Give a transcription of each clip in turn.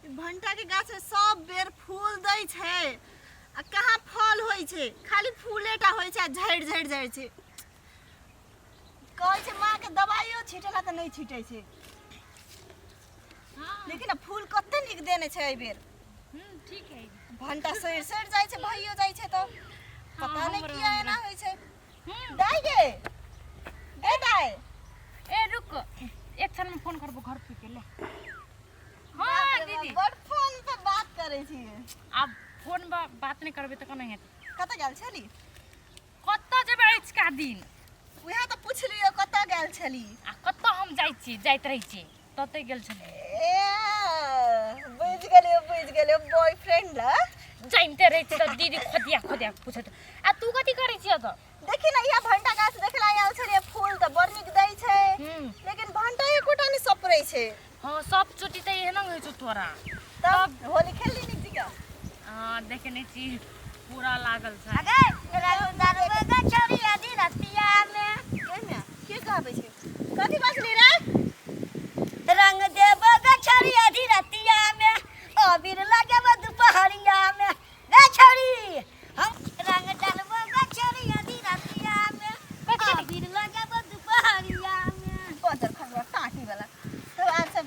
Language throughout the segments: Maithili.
भंटा के गाछ में सब बेर फूल दै छै आ कहाँ फल होइ छै, खाली फूले टा होइ छै आ झड़ि झड़ि जाइ छै। कहै छै माँ के दवाइयो छीटला तऽ नहि छीटै छै। लेकिन आ फूल कते नीक देने छै एहि बेर। ठीक है। भंटा सड़ि सड़ि जाइ छै, भइयो जाइ छै तऽ पता नहि हमरो किया एना हमरो होइ छै। दाइ गे, ए दाइ। ए रुक, एक क्षण में फोन करबो घर पे के ले। हाँ बाप रे बाप, दीदी। बड़ फोन पे बात करै छियै। आब फोन पर बात नहीं करबे तऽ केना हेतै? कतऽ गेल छली? कतऽ जेबै अजुका दिन? उएह तऽ पुछलियै कतऽ गेल छली। आ कतऽ हम जाइ छी, जाइत रहै छी, ततै गेल छलियै। ए बुझि गेलियै, बुझि गेलियै, बॉयफ्रेंड लए। जानिते रहै छी तऽ दीदी खोदिया खोदिया पूछैत। आ तू कथी करै छी एतऽ? देखी ने, इएह भंटा गाछ देखला आयल छलियै, फूल तऽ बड़ नीक दै छै लेकिन भंटा एकोटा नहि सपरै छै। हँ, सब चोटी तऽ एहना होइ छौ तोरा। तब होली खेलली नीक जकाँ? हँ, देखे छी, पूरा लागल छै। अगे रंग दरबे छौरी आधी रतिया में। केमे के गाबै छै? कथी बजली रे? रंग देबो गे छौरी आधी रतिया में, अबीर लगेबो दुपहरिया में। गे छौरी हम रंग डालबो गे छौरी आधी रतिया में, अबीर लगेबो दुपहरिया में। बजर खसबा टाटी वाला। तब आर सब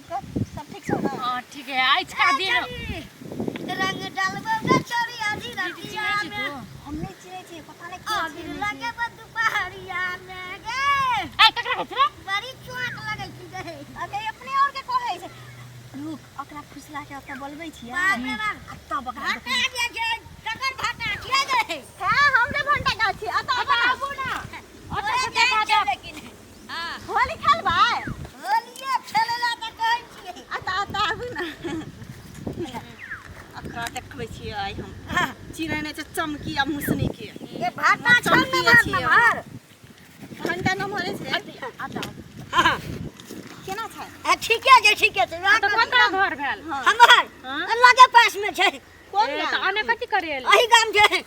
सब ठीक छौ ने? हँ, ठीक है। अजुका ए दिन छौरी रंग डालबो गे छौरी आधी दीदी रतिया चिन्है छी में, तू? हम नहि चिन्है छियै, पता नहि के अबीर चिन्है छै। लगेबो दुपहरिया में गे। ऐ ककरा कहै छै रे? बड़ी चोट लगै छै गे। अगे अपने और के कहै छै, रुक, ओकरा फुसला के ओतऽ बोलबै छियै बाप रे बाप। आ तब ओकरा भाटा जे छै, ककर भाटा छियै गे? हँ, हमरे भंटा गाछ छियै। अतऽ ओतऽ आबू आबू ने, ओतऽ ओए से जाइ देखा छै देब। लेकिन हँ ने, होली खेलबै? होलिये खेलै तऽ कहै छियै। अतऽ अतऽ आबू ने, ओकरा देखबै छियै आइ हम। चिन्है नहि छै चमकी आ मुसनी के। ये भाटा छौ चमकी नमहर छियै। नमहर। भंटा नमहरे छै। अतऽ हँ। केना छै? आ ठीके छै, ठीके छै। तऽ कतऽ घर भेल? हँ। हमर हँ। लगे पास में छै। कोन ए, तऽ गाम? अने कथी करे एली? अही गाम छै।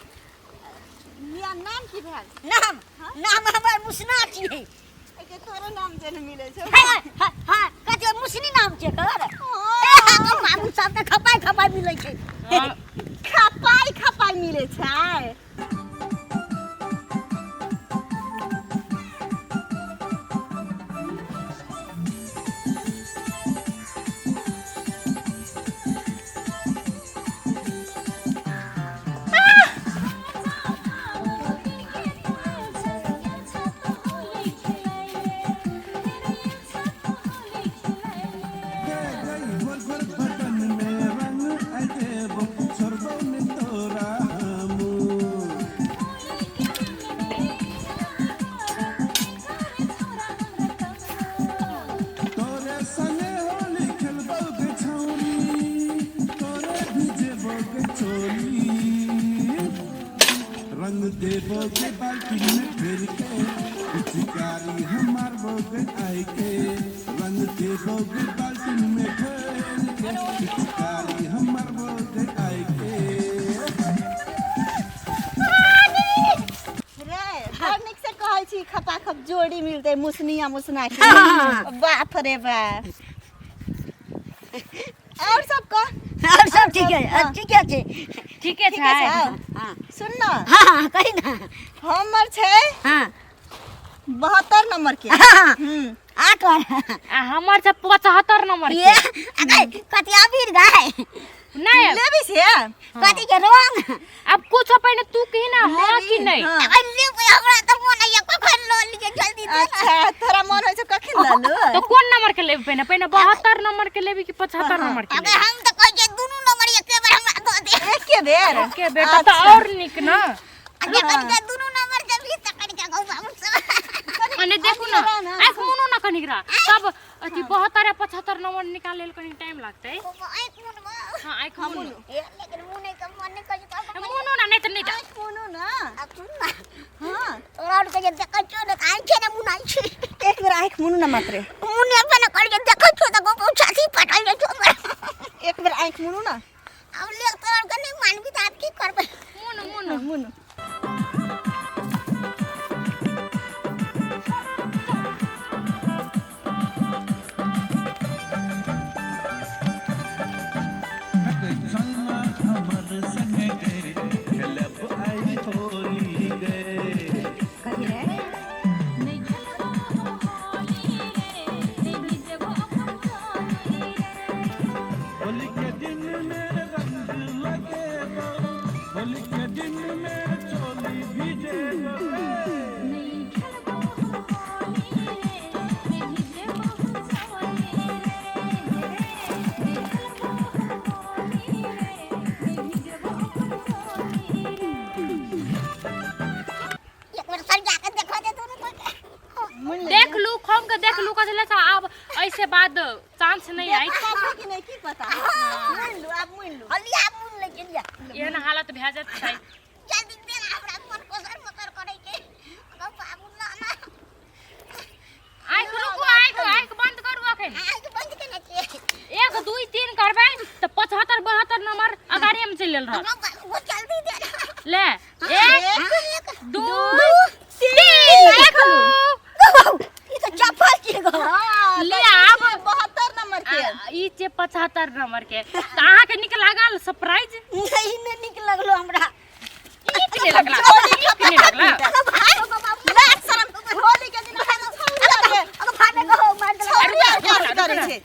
मियाँ नाम की भेल? नाम नाम हमर मुसना छियै। एके तोरो नाम जे नहि मिलै छै। हँ हँ हँ, कथी मुसनी नाम छै कर? ए हँ, बाबू सब तऽ खपाइ खपाइ मिलै छै। हँ। खपाइ खपाइ मिलै छै। तोरे संगे होली खेलबौ गे छौरी, तोरे भिजेबौ गे चोली, रंग देबो गे बाल्टी में फेर के, पिचकारी हम मारबो गे आई के, रंग देबो गे बाल्टी में फेर के, पिचकारी हम मारबो गे आई के। रे बड़ नीक से कहै छी, खपाखप जोड़ी मिलतै मुसनी आ मुसना के। बाप रे बाप, और सब कह। और सब ठीक है। हाँ। ठीके छै। ठीके ठीके छै। छै। हँ। सुन न। हँ हँ, कही ने। हमर छै हँ। 72 नंबर के। हँ। आ कर। आ हमर छै 75 नंबर ये के। अगे कथी अबीर गाय? नहीं। लेबी से? कथी के रंग? अब कुछ पहिने तू कही ना, हाँ कि नहीं? हाँ। अरे लेबै, हमरा तऽ मोन होइए कखन लऽ लिअ, जल्दी दे ना। अच्छा, तोरा मन होइ छौ कखन लऽ लू? तो कोन नंबर के लेबी पहिने? पहिने 72 नंबर के लेबी कि 75 नंबर के अबे लेबी? हम तऽ कहै छियै दुनू नंबर एके बेर हमरा दऽ दे। एके बेर? एके बेर तऽ और नीक ना। आ जे कनिका दुनू नंबर देबही तऽ कनिका गौ बाबू सब। अने देखू ना, आँख मुनू ना कनिक रा, तब अथी 72 या 75 नंबर निकाले लेल कनी टाइम लागतै। आँखि मुनबो? हाँ, आँख मुनू। ए, लेकिन मुनै के मन नहि करै छै। मुनू ना, नहीं तऽ नहीं जा। आँखि मुनू ना। आ सुन ना। हाँ। तोरा आर के जे देखै छियौ ने तऽ आँखे ने मुनाइ छै। एक बेर आँखि मुनू ना मात्रे। मुने अपन कर के देखै छियौ तऽ गौ छाती फाटल जाइ छौ हमर। एक बेर आँखि मुनू ना। आब ले, तोरा आर के नहि मानबी तऽ आब की करबै? मुनू मुनू। मुनू। होली के दिन में रंग लगेबो, होली के दिन में चोली भिजेबो। एक मिनट सरिया के देखो दे तू तो। देख लू, खोम के देख लू, कथी ले आब ऐसे बाद चांस नहीं आई। पापा की नहीं की पता। मुइन लू, आब मुइन लू। हलिया मुन ले चलिया। एहन हालत भए जात छै। जल्दी दे ना, हमरा मन कोसर मोसर करे के। अगो बाबू ना ना। आँखि रुकू, आँखि आँखि बंद करू अखन। आँख बंद केने छियै। 1 2 3 करबै तऽ 75 72 नंबर अगाड़िए में चलि गेल रहत। अगो बाबू जल्दी दे ना। ले, 1 2 3 देखू। ई तऽ चप्पल छियै गो। हाँ, ले तऽ आब। 72 नंबर के। ई छै 75 नंबर के। तऽ अहाँके नीक लागल सरप्राइज? नहीं, नहीं नीक लगलो हमरा। नीक नहि लगला, नीक नहि लगला। लाज शरम, होली के दिन अहाँ छौरी के अगो फाटे गो मार देलक। छौरी आर के अथी करै छै।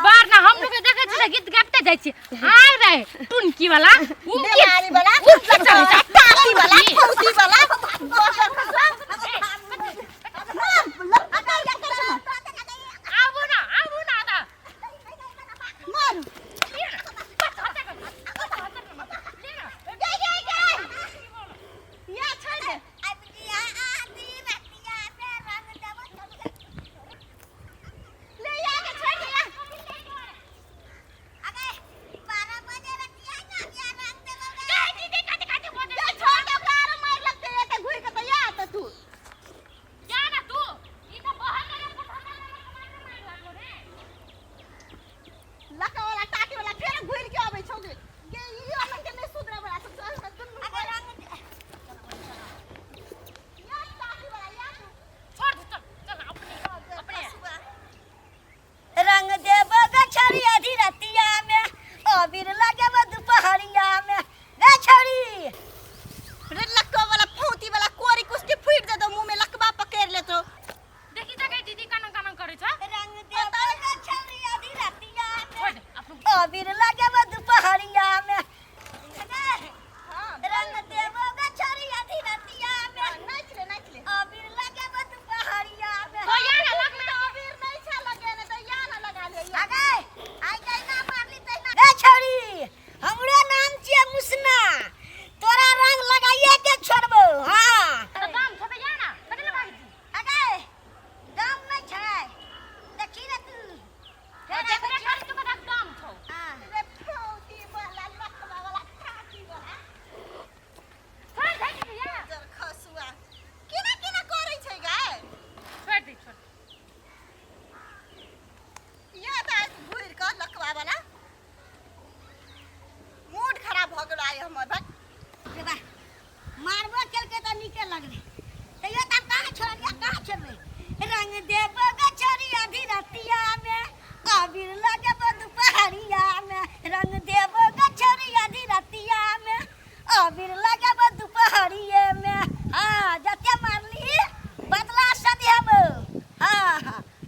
बार ना हम लोग के देखै छियै गीत गाबिते जाइ छियै। आय रे टुनकी वाला, उमकी बेमारी वाला, उमकी चढ़ै छै, टाटी वाला, उमकी। फौसी वाला, बसर खसरा। मार, लड़का क्या करै छै? आबू ना, आबू ना दा। मार। गई गई गई। या छोड़ दे। ले या के छोड़ दे या। गई दीदी कथी कथी बजै या छै? छोड़ दे, ओकरा आरो मारि लगतै एते घुरि के तऽ या तऽ तू। जा ना तू। ई तऽ 72 या 75 नंबर के मारि मारि लागलो रे। लका वाला टाटी वाला फेर घुरि के अबै छौ गे। गे ई अमन के नहि सुधरे वाला सब चल चल दुनू या टाटी वाला या तू। छोड़ दे, चल चल अपने अपने। रंग देब गछरी आधी रतिया में, अबीर लगेब दुपहरिया में। गछरी रे लक्का वाला फौती वाला कोरी कुछ के फूटि जेतौ मुँह में, लकबा पकड़ि लेतौ। देखी तऽ गई दीदी केना केना करै छै। रंग देब गछरी आधी रतिया में, छोड़ दे अपने। अबीर लगेब